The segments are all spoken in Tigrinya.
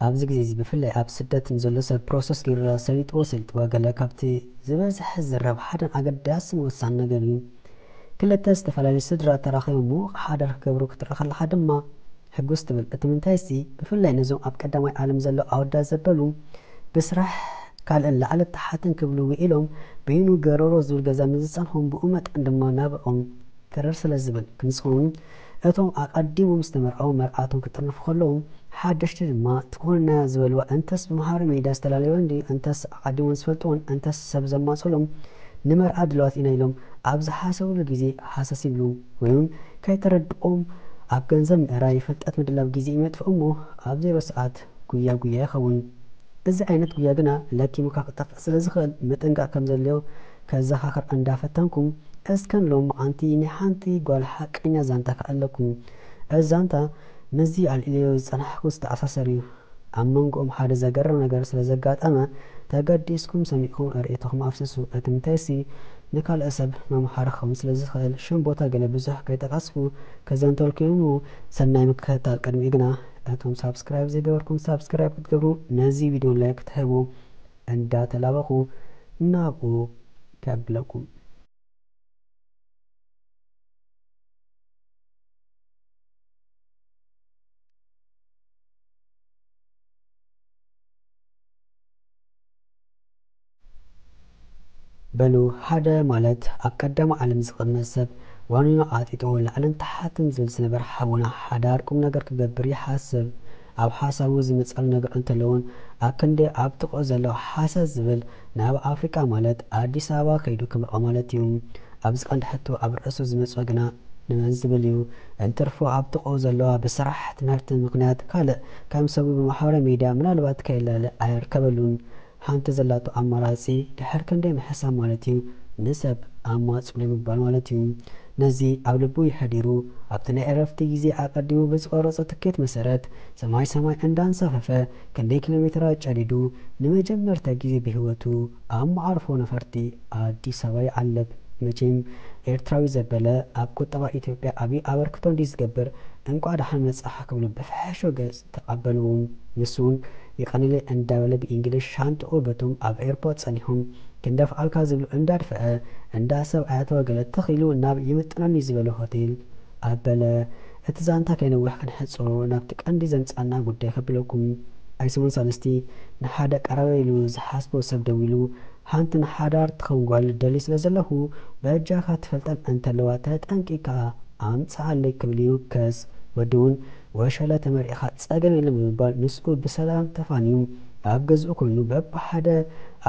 ኣብዚ ግዜ እዚ ብፍላይ ኣብ ስደት ንዘሎ ሰብ ፕሮሰስ ገይሩ ሰሊጥዎ ሰሊጥዎ ገለ ካብቲ ዝበዝሐ ዝዝረብ ሓደን ኣገዳስን ወሳኒ ነገር እዩ። ክልተ ዝተፈላለዩ ስድራ ተራኺቦም ምዉቕ ሓዳር ክገብሩ ክትርኢ ከለኻ ድማ ሕጉስ ትብል። እቲ ምንታይሲ ብፍላይ ነዞም ኣብ ቀዳማይ ዓለም ዘለዉ ኣወዳት ዘበሉ ብስራሕ ካልእን ላዕልን ታሕትን ክብሉ ውዒሎም በይኑ ገረሮ ዝብል ገዛ ንዝጸንሖም ብኡ መጠን ድማ ናብርኦም ተረር ስለ ዝብል። ክንስኹም እቶም ኣቐዲሞም ዝተመርዐው መርዓቶም ክጥርንፉ ከለዉ ሓደሽቲ ድማ ትኾንና ዝበልዋ እንተስ ብማሕበራዊ ሚድያ ዝተላለየወን ድዩ እንተስ ኣቐዲሞም ዝፈልጥዎን እንተስ ሰብ ዘማሰሎም ንመርዓ ድልዋት ኢና ኢሎም ኣብ ዝሓሰብሉ ግዜ ሃሰስ ይብሉ ወይ እውን ከይተረድኦም ኣብ ገንዘብ ምእራይ ፍልጠት ምድላብ ግዜ ይመጥፍእ እሞ ኣብ ዜሮ ሰዓት ጉያ ጉያ ይኸውን። እዚ ዓይነት ጉያ ግና ለኪሙካ ክጠፍእ ስለ ዝኽእል ምጥንቃቕ ከም ዘድልዮ ከዘኻኽር እንዳፈተንኩ እስከ ንሎሚ መዓንቲ ናይ ሓንቲ ጓል ሓቀኛ ዛንታ ከዕለኩም። እዚ ዛንታ ምስዚ ኣልዒለዮ ዝጸናሕኩ ዝተኣሳሰር እዩ። ኣብ መንጎኦም ሓደ ዘገርም ነገር ስለ ዘጋጠመ ተገዲስኩም ሰሚዕኩም ርእይቶኹም ኣፍስሱ። እቲ ምንታይሲ ንካልእ ሰብ መምሃሪ ክኸውን ስለ ዝኽእል ሽም ቦታ ገለ ብዙሕ ከይጠቐስኩ ከዘንተልኩም እሞ ሰናይ ምክትታል። ቅድሚኡ ግና እቶም ሳብስክራይብ ዘይገበርኩም ሳብስክራይብ ክትገብሩ ነዚ ቪድዮ ላይክ ክትህቡ እንዳተላበኹ ናብኡ ከብለኩም። በሉ ሓደ ማለት ኣብ ቀዳማይ ዓለም ዝቕመጥ ሰብ ዋኒኑ ዓጢጡ ላዕልን ታሕትን ዝብል ዝነበረ ሓውና ሓዳር ቁም ነገር ክገብር ይሓስብ። ኣብ ሓሳቡ ዝመጸሉ ነገር እንተለውን ኣብ ክንዲ ኣብ ጥቕኡ ዘሎ ሃሰስ ዝብል ናብ ኣፍሪቃ ማለት ኣዲስ ኣበባ ከይዱ ክምርዖ ማለት እዩ። ኣብዚ ቀንዲ ሕቶ ኣብ ርእሱ ዝመጽኦ ግና ንመን ዝብል እዩ? እንትርፎ ኣብ ጥቕኡ ዘለዋ ብስራሕ ትምህርቲ ምኽንያት ካልእ ከም ሰቡ ብማሕበራዊ ሚድያ ምናልባት ከየላለ ኣይርከበሉን። ሓንቲ ዘላቶ ኣማራጺ ድሕር ክንደይ ምሕሳብ ማለት እዩ ንሰብ ኣማጽሉ ምባል ማለት እዩ። ነዚ ኣብ ልቡ የሕዲሩ ኣብቲ ናይ ዕረፍቲ ግዜ ኣቐዲሙ ብዝቆረጾ ትኬት መሰረት ሰማይ ሰማይ እንዳንሳፈፈ ክንደይ ኪሎ ሜትራት ጨዲዱ ንመጀመርታ ግዜ ብህይወቱ ኣብ መዓርፎ ነፈርቲ ኣዲስ ኣበባ ይዓልብ። መቸም ኤርትራዊ ዘበለ ኣብ ቁጠባ ኢትዮጵያ ዓቢ ኣበርክቶ እንድዩ ዝገብር እንቋዕ ደሓን መጻኻ ክብሉ ብፍሕሹው ገጽ ተቐበልዎ። ንሱ እውን የቐንየለይ እንዳበለ ብኢንግሊሽ ሻንጥኡ በቶም ኣብ ኤርፖርት ጸኒሖም ክንደፍኣልካ ዝብሉ እንዳድፍአ እንዳ ሰብ ኣያተወ ገለ ትኽ ኢሉ ናብ ይምጥነኒ ዝበሎ ሆቴል ኣበለ። እቲ ዛንታ ከይነውሕ ክንሕጽሮ ናብቲ ቀንዲ ዘምጻና ጉዳይ ከብለኩም። ኣይሰሙን ሳልስቲ ንሓደ ቀረበ ኢሉ ዝሓስቦ ሰብ ደዊሉ ሓንቲ ንሓዳር ትኸውን ጓል ደሊ ስለ ዘለኹ በጃኻ ትፈልጠን እንተለዋ ተጠንቂካ ኣምጽኣለይ ክብል እዩ። ከስ ወዲ እውን ወሸለ ተመርዒኻ ጸገም የለን ብምባል ምስኡ ብሰላም ተፋንዩ ኣብ ገዝኡ ኮይኑ በብሓደ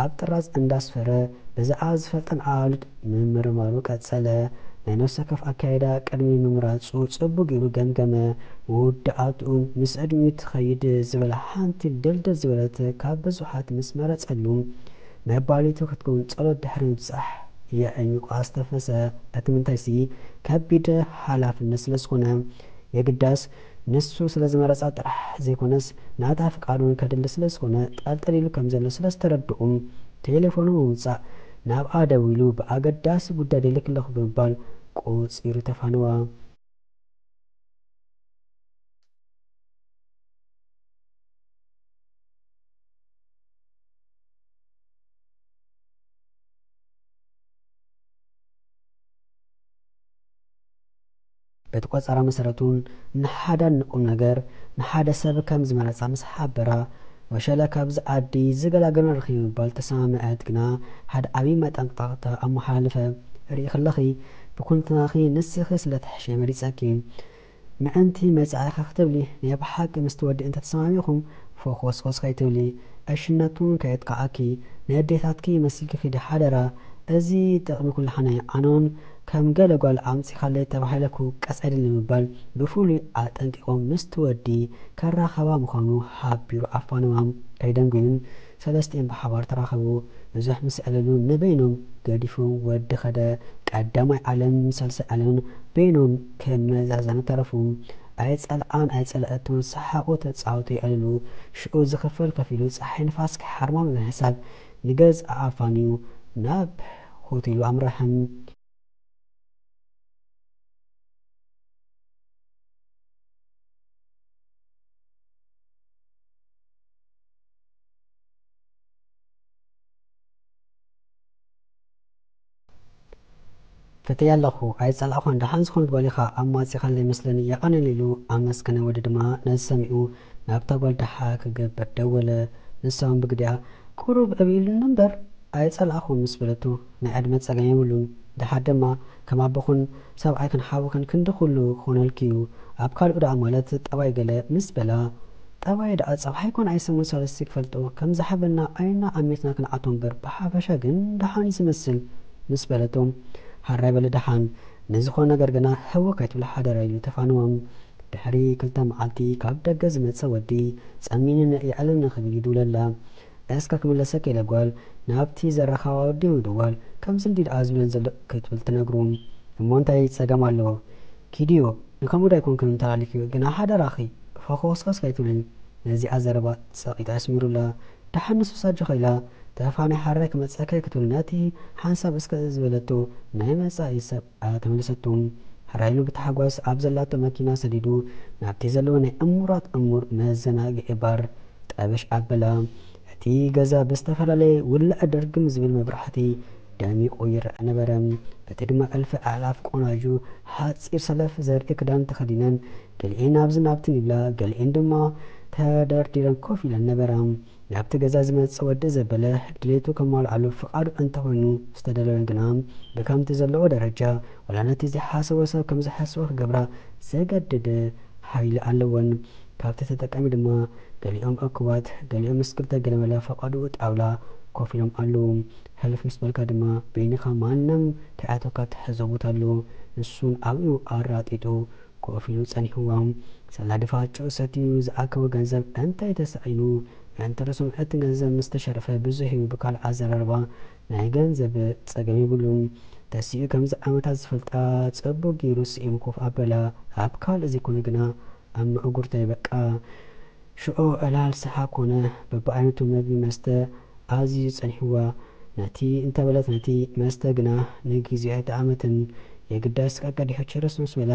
ኣብ ጥራዝ እንዳስፈረ ብዛዕባ ዝፈልጠን ኣዋልድ ምምርማሩ ቀጸለ። ናይ ነፍሲ ወከፍ ኣካይዳ ቅድሚ ምምራጹ ጽቡቕ ገይሩ ገምገመ። መወዳእትኡ ምስ ዕድሚኡ ትኸይድ ዝበላ ሓንቲ ደልደል ዝበለት ካብ ብዙሓት ምስ መረጸሉ መባሊቱ ክትከውን ጸሎት ድሕሪ ምብጻሕ የዕሚቑ ኣስተንፈሰ። እቲ ምንታይሲ ከቢድ ሓላፍነት ስለ ዝኾነ የግዳስ ንሱ ስለ ዝመረጻ ጥራሕ ዘይኮነስ ናታ ፍቓድ እውን ከድሊ ስለ ዝኾነ ጠልጠል ኢሉ ከም ዘሎ ስለ ዝተረድኡ ቴሌፎኑ ብምውጻእ ናብኣ ደዊሉ ብኣገዳሲ ጉዳይ ደሊክ ኣለኹ ብምባል ቆጺሩ ተፋነዋ። በቲ ቆጸራ መሰረት እውን ንሓዳን ንቁም ነገር ንሓደ ሰብ ከም ዝመረጻ ምስ ሓበራ ወሸለ ካብዚ ዓዲ ዝገላግለን ረኺበ ምባል ተሰማምዐት። ግና ሓደ ዓብዪ መጠንቀቕታ ኣመሓላልፈ። ርኢ ከለኺ ብኩንትናኺ ንስኺ ስለ ትሕሸ መሪጸኪ። ምእንቲ መጻኢኻ ክትብሊ ናይ ብሓቂ ምስቲ ወዲ እንተተሰማሚዕኩም ፎኾስኾስ ከይትብሊ፣ ዕሽነቱ ከየጥቅዓኪ፣ ንኣዴታትኪ መሲልኪ ኪዲ ሓደራ። እዚ ጥቕሚ ኩላሕና እዩ። ኣነውን ከም ገለ ጓል ኣምጺኻለይ ተባሂለ ክውቀስ ኣይደልን ብምባል ብፍሉይ ኣጠንቂቖም ምስቲ ወዲ ከራኸባ ምዃኑ ሓቢሩ ኣፋነዋም። ከይደንጉዩን ሰለስቲኦም ብሓባር ተራኸቡ። ብዙሕ ምስ ኣዕለሉ ንበይኖም ገዲፉ ወዲ ኸደ። ቀዳማይ ዓለም ሳልሳይ ዓለምን በይኖም ከመዛዘኑ ተረፉ። ኣይጸልኣን ኣይጸልኣቱን ሰሓቑ ተጻወቱ የዕልሉ። ሽዑ ዝኽፈል ከፊሉ ጸሓይ ንፋስ ክሓርማ ብምሕሳብ ንገዝኣ ኣፋንዩ ናብ ሆቴሉ ኣምርሐ። ፈትያ ኣለኹ፣ ኣይጸላእኹን፣ ደሓን ዝኾነት ጓል ኢኻ ኣማጺኻለይ መስለኒ፣ የቐንየለይ ኢሉ ኣመስገነ። ወዲ ድማ ነዚ ሰሚዑ ናብታ ጓል ደሓ ክገብር ደወለ። ንሳ እውን ብግዲኣ፣ ቁሩብ ዕብይ ኢሉኒ እምበር ኣይጸላእኹን ምስ በለቶ፣ ናይ ዕድመ ጸገም የብሉን። ደሓር ድማ ከም ኣቦኽን ሰብኣይክን ሓውኽን ክንዲ ኩሉ ክኾነልኪ እዩ። ኣብ ካልኡ ደኣ ማለት ጠባይ ገለ ምስ በላ፣ ጠባይ ደኣ ጸባይ ኮን ኣይሰሙን ሰለስቲ ክፈልጦ ከም ዝሓበና ኣይና ኣሚትና ክንዓቶ እምበር ብሓፈሻ ግን ደሓን እዩ ዝመስል ምስ በለቶ፣ ሓራይ በለ ደሓን። ንዝኾነ ነገር ግና ህው ከይትብላ ሓደራ ኢሉ ተፋንዎም። ድሕሪ ክልተ መዓልቲ ካብ ደገ ዝመጸ ወዲ፣ ጸሚንን የዕልልኒ ክብል ይድውለላ። እስከ ክምለሰኪ ኢለ ጓል ናብቲ ዘራኸባ ወዲ ምድዋል፣ ከምዚ እንዲ ደኣ ዝብለን ዘሎ ክትብል ትነግሩ። እሞ እንታይ ጸገም ኣለዎ? ኪድዮ፣ ንከምኡ ዶ ኣይኮንክን እንተላሊክዮ፣ ግና ሓደራኺ፣ ፈኾስኸስ ከይትብልኒ። ነዚኣ ዘረባ ጸቒጣ ኣስሚሩላ። ደሓን ንሱስ ኣጆኻ ኢላ፣ ተፋኒ ሓራይ ክመጸካ ክትብል ነቲ ሓንሳብ እስከ ዝበለቶ ናይ መጻኢ ሰብ ኣተመለሰቶ። ሕራይ ኢሉ ብታሕጓስ ኣብ ዘላቶ መኪና ሰዲዱ ናብቲ ዘለዎ ናይ እሙራት እሙር መዘናግዒ ባር ጠበሽ ኣበላ። እቲ ገዛ ብዝተፈላለየ ውልዕ ድርግም ዝብል መብራህቲ ደሚቑ ይረአ ነበረ። በቲ ድማ እልፊ ኣእላፍ ቆናጁ ሓጺር ሰለፍ ዘርኢ ክዳን ተኸዲነን፣ ገሊኤን ናብዚ ናብትን ይብላ፣ ገሊኤን ድማ ተደርዲረን ኮፍ ኢለን ነበራ። ናብቲ ገዛ ዝመጽእ ወዲ ዘበለ ድሌቱ ከማልኣሉ ፍቓዱ እንተኾይኑ ዝተደለወን ግና፣ ብከምቲ ዘለዎ ደረጃ፣ ዋላ ነቲ ዘይሓሰቦ ሰብ ከም ዝሓስቦ ክገብራ ዘገድድ ሓይሊ ኣለወን። ካብቲ ተጠቃሚ ድማ፣ ገሊኦም እኩባት፣ ገሊኦም ምስ ክልተ ገለመለ ፈቐድኡ ጣውላ ኮፍ ኢሎም ኣለዉ። ሕልፍ ምስ በልካ ድማ፣ በይንኻ ማንም ከይኣተወካ ትሕዞ ቦታ ኣሎ። ንሱን ኣብኡ ኣራጢጡ ኮፍ ኢሉ ጸኒሕዋ። ሳላ ድፋዕ ጨው ሰትዩ ዝኣከቦ ገንዘብ እንታይ ተሳኢኑ? እንተ ርእሶም እቲ ገንዘብ ምስ ተሸርፈ ብዙሕ እዩ። ብካልእ ኣዘራርባ ናይ ገንዘብ ጸገም የብሉን። ተሲኡ ከምዚ ዓመታት ዝፈልጣ ጽቡቕ ገይሩ ስኢሙ ኮፍ ኣበላ። ኣብ ካልእ ዘይኮነ ግና ኣብ ምዕጉርተይ በቃ ሽዑ ዕላል ሰሓ ኮነ በብዓይነቱ መግቢ መስተ ኣዝዩ ጸኒሕዋ። ነቲ እንተበለት ነቲ መስተ ግና ንግዜኡ ኣይጠዓመትን። የግዳስ ቀቀዲሑ ችርስ ምስ በላ፣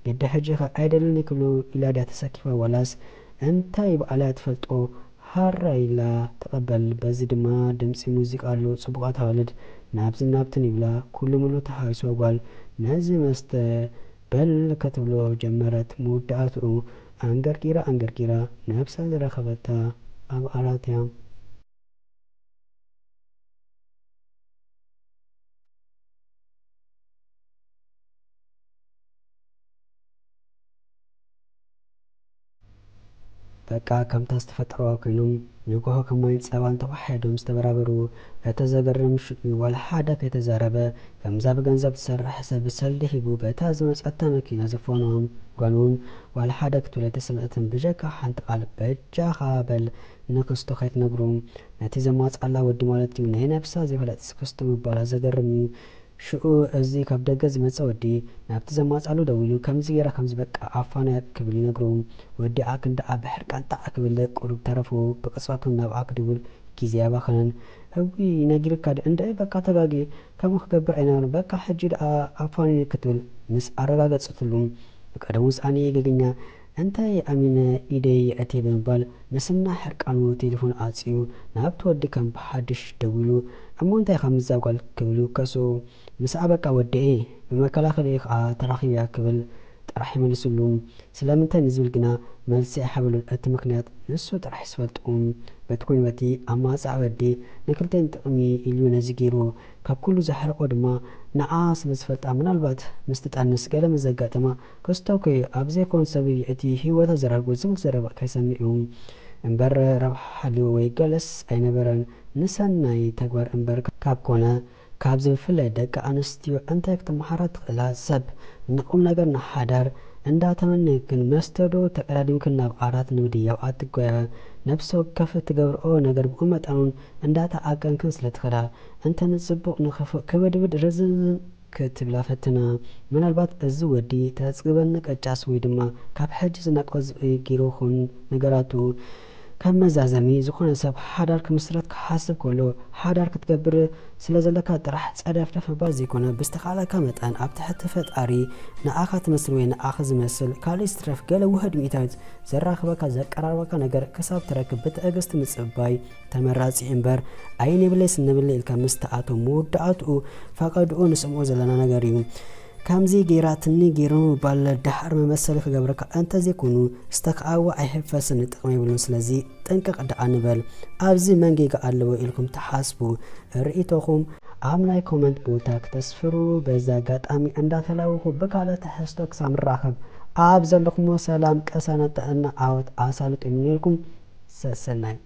ግዲ ሕጂ ኸ ኣይደልን ክብሉ ኢላ ድያ ተሰኪፋ ዋላስ እንታይ ባዕላ ትፈልጦ ሃራ ኢላ ትቐበል። በዚ ድማ ድምጺ ሙዚቃ ኣሎ፣ ጽቡቓት ኣዋልድ ናብዝን ናብትን ይብላ። ኩሉ ምሉ ተሃዊሶ ጓል ነዚ መስተ በል ክትብሎ ጀመረት። መወዳእትኡ ኣንገርጊራ ኣንገርጊራ ነብሳ ዝረኸበታ ኣብ ዓራት እያ። በቃ ከምታ ዝተፈጠረዋ ኮይኖም ንግሆ ከም ማይን ጸባን ተዋሓሒዶም ዝተበራበሩ። እቲ ዘገርም ሽዑ ዋላ ሓደ ከይተዛረበ፣ ከምዛ ብገንዘብ ትሰርሕ ሰብ ሰልዲ ሂቡ በታ ዝመጸታ መኪና ዘፋነዎም ጓል እውን ዋላ ሓደ ክትብል ኣይተሰምዐትን። ብጀካ ሓንቲ ቃል በጃኻ በል ንክስቶ ከይትነግሩ። ነቲ ዘማጽኣላ ወዲ ማለት እዩ ናይ ነብሳ ዘይፈለጥስ ክስቶ ምባላ ዘገርም እዩ። ሽዑ እዚ ካብ ደገ ዝመጸ ወዲ ናብቲ ዘማጽኣሉ ደዊሉ ከምዚ ገይራ ከምዚ በቃ ኣፋንያ ክብል ይነግሮ። ወዲኣ ክንድኣ ብሕርቃን ጣዕ ክብል ቁሩብ ተረፎ። ብቅጽበት እውን ናብኣ ክድውል ግዜ ኣባኸነን። እውይ ነጊርካ ድየ እንድዒ በቃ ተጋግየ ከምኡ ክገብር ኣይነበረን በቃ ሕጂ ደኣ ኣፋንየ ክትብል ምስ ኣረጋገጸትሉ ብቀደሙስ ኣነ እየ ገገኛ እንታይ ኣሚነ ኢደይ የእትየ ብምባል ምስና ሕርቃኑ ቴሌፎን ኣጽዩ ናብቲ ወዲ ከም ብሓድሽ ደዊሉ እሞ እንታይ ኢኻ ምስዛ ጓል ክብል ይውከሶ። ምስኣ በቃ ወዲኤ ብመከላኸሊኡ ኸኣ ተራኺበያ ክብል ጥራሕ ይመልስሉ። ስለምንታይ ንዝብል ግና መልሲ ኣይሃበሉን። እቲ ምኽንያት ንሱ ጥራሕ እዩ ዝፈልጦ። በቲ ኮይኑ በቲ ኣማጽኣ ወዲ ንክልቴን ጥቕሚ ኢሉ ነዚ ገይሩ። ካብ ኩሉ ዘሕረቖ ድማ ንዓ ስለ ዝፈልጣ ምናልባት ምስ ትጠንስ ገለ ምስ ዘጋጥማ ክስቶ እኮ እዩ ኣብ ዘይኮን ሰብ እዩ እቲ ህይወታ ዘራርጎ ዝብል ዘረባ ከይሰምዕ እዩ እምበር ረብሓ ሃልይዎ ወይ ገለስ ኣይነበረን። ንሰናይ ተግባር እምበር ካብ ኮነ ካብዚ ብፍላይ ደቂ ኣንስትዮ እንታይ ክትመሃራ ትኽእላ? ሰብ ንቁም ነገር ንሓዳር እንዳተመነዩ ግን መስተ ዶ ተቀዳዲምክን ናብ ዓራት ንምድያብ ኣትጓያ? ነብሲ ወከፍ ትገብርኦ ነገር ብኡ መጠኑን እንዳተዓቀንክን ስለ ትኽእላ እንተ ንጽቡቕ ንኽፉእ ክብድብድ ርዝን ክትብላ ፈትና። ምናልባት እዚ ወዲ ተጽግበኒ ቀጫስ ወይ ድማ ካብ ሕጂ ዝናቆ ዝብኢ ገይሩ ኹን ነገራቱ ከም መዛዘሚ፣ ዝኾነ ሰብ ሓዳር ክምስረት ክሓስብ ከሎ፣ ሓዳር ክትገብር ስለ ዘለካ ጥራሕ ጸደፍደፍ ምባል ዘይኮነ፣ ብዝተኻእለካ መጠን ኣብ ትሕቲ ፈጣሪ ንኣኻ ትመስል ወይ ንኣኻ ዝመስል፣ ካልእ ይትረፍ ገለ ውህድ ሚእታዊት ዘራኽበካ ዘቀራርበካ ነገር ክሳብ ትረክብ ብትዕግስቲ ምጽባይ ተመራጺ እምበር፣ ኣይን የብለይ ስን የብለይ ኢልካ ምስ ተኣትዎ መወዳእትኡ ፈቐድኡ ንሰምዖ ዘለና ነገር እዩ። ከምዚ ገይራትኒ ገይሩ ምባል ደሓር መመሰሊ ክገብረካ እንተዘይኮይኑ ዝተክኣወ ኣይሕፈስን ጥቕሚ የብሉን። ስለዚ ጥንቅቕ ደኣ ንበል። ኣብዚ መን ጌጋ ኣለዎ ኢልኩም ትሓስቡ? ርእይቶኹም ኣብ ናይ ኮመንት ቦታ ክተስፍሩ በዚ ኣጋጣሚ እንዳተላበኹ ብካልእ ትሕዝቶ ክሳብ ንራኸብ ኣብ ዘለኹሞ ሰላም፣ ቅሳነት፣ ጥዕና፣ ዓወት ኣሳልጡ ይምነየልኩም። ሰሰናዩ።